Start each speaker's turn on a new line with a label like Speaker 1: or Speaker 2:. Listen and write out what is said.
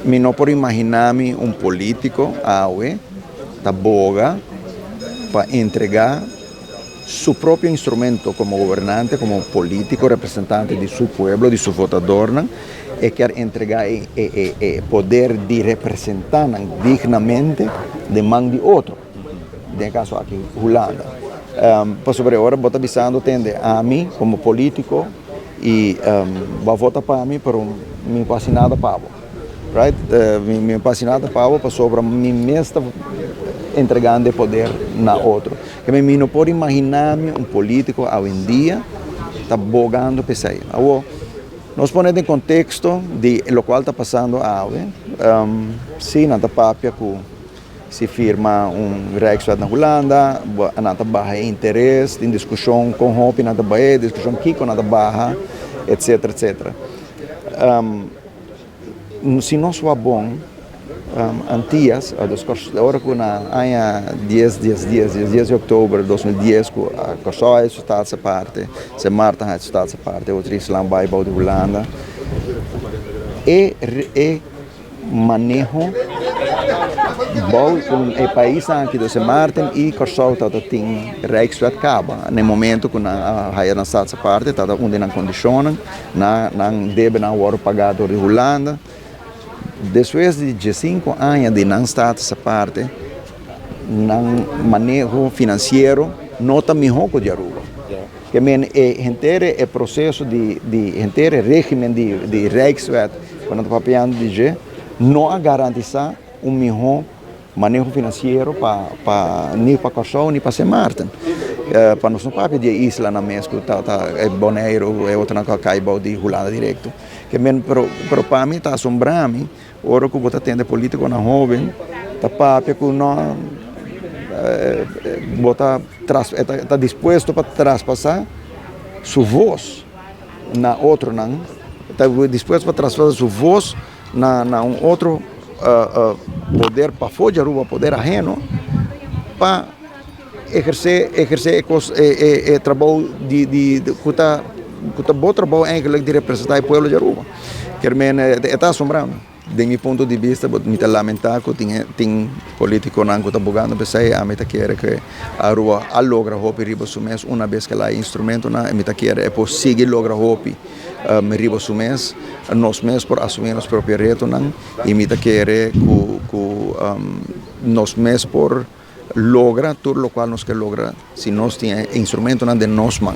Speaker 1: Mi no por imaginá mi un polítiko awe ta boga pa entregá su propio instrumento komo gobernante, komo polítiko representante di su pueblo, di su votadornan, e kier entregá e poder di representá nan dignamente den man di otro, den e kaso aki Hulanda. Pasobra e ora bo ta bisando tende ami komo polítiko i bo a vota pa mi pero mi no por hasi nada pa bo. Right? Mi no por hasi nada pa bo pasobra mi mes ta entregando e poder na otro. Keme mi no por imaginá mi un polítiko awendia ta bogando p'esei. Awor, nos pone den konteksto di lokual ta pasando awe, si nan ta papia ku si firma un Rijkswet na Hulanda, nan ta baha e interes, tin diskushon kon hopi nan ta bahe, diskushon kiko nan ta baha, etsetera, etsetera. Si nos wak bon, Antias, ora ku na aña dies dies dies, dies dies di oktober 2010 ku Kòrsou a hasi su status aparte, Sint Maarten a hasi su status aparte, otro isla bai bou di Hulanda, e e maneho bou e paisnan aki, Sint Maarten i Kòrsou tabata tin Rijkswet kaba na e momento ku nan a haya nan status aparte, tabata un di nan kondishonnan. Nan debenan a wòrdu pagá dor di Hulanda. Despues di diesinku aña di nan status aparte, nan maneho finansiero no ta mihó ku di Aruba. Ke men e henter e proseso di henter e régimen di Rijkswet ku nan ta papiando di dje no a garantisá un mihó maneho finansiero pa pa ni pa Kòrsou ni pa Sint Maarten. Pa nos no papia di e islanan mes ku ta ta e Boneiru e otronan ku a kai bou di Hulanda direkto. Ke men pero pero pa mi ta asombrá mi ora ku bo ta tende polítikonan hóben ta papia ku no bo ta tras e ta dispuesto pa traspasá su vos na otronan, ta dispuesto pa traspasá su vos na na un otro poder pafó di Aruba, poder aheno, pa ehersé ehersé e kos e e e trabou di di ku ta ku ta bo trabou eigenlijk di representá e pueblo di Aruba. Kier men e ta asombrá mi. Den mi punto di bista mi ta lamentá ku tin tin politikonan ku ta bogando p'esei, ami ta kere ku Aruba a logra hopi riba su mes una bes ku el a e instrumentonan i mi ta kere e por sigui logra hopi. Riba su mes, nos mes por asumí nos propio retonan i mi ta kere ku ku nos mes por logra tur lokual nos ke logra si nos tin e instrumentonan den nos man.